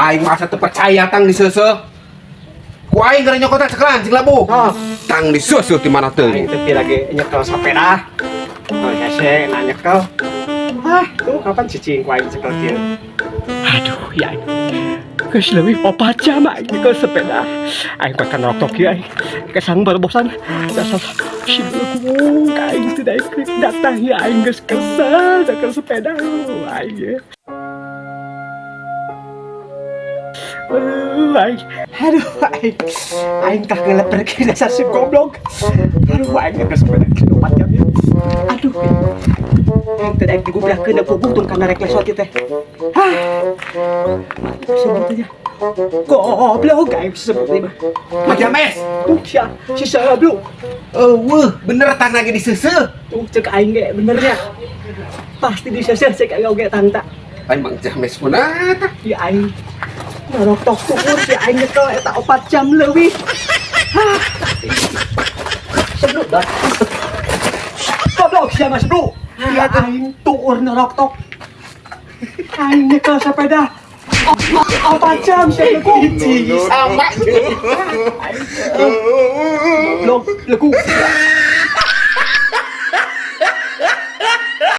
Aing masa teu percaya tang diseuseuh. Ku aing gara nyokot cekelan cing labuh. Oh. Tang diseuseuh di mana teuing. Aing teh lagi nyekel sepeda. Oh, hese na nyekel. Ah, tuh kapan cicing ku aing cekel kieu. Aduh, ya aing. Geus leuwih 4 jam aing nyekel sepeda. Aing bakal ngerokok ieu aing. Kesang bosan. Dasar si belukung aing teu daek datang ya, aing geus kesel nyekel sepeda aing ye. Aduh, aing. Aduh, aing. Aing tah ngeleper dasar si goblok. Aduh, aing nyekel sepeda 4 jam ya. Aduh, aing teu daek digublahkeun da puguh tong kana rek lesot ieu teh. Hah. Sebutnya. Goblok aing sebut mah. Mang James. Tuh sia, si Sablu. Eueuh, bener tang lagi diseuseuh. Tuh cek aing ge benernya. Pasti diseuseuh cek aing oge tang tak. Aing Mang James kunaha tah? Ya aing ngaroktok tukur si aing nyekel eta 4 jam leuwih. Hah. Seblu dah. Goblok sia mah Seblu. Ya aing tuur ngeroktok. Aing nyekel sepeda 4 jam sia leku. Sama. Goblok leku.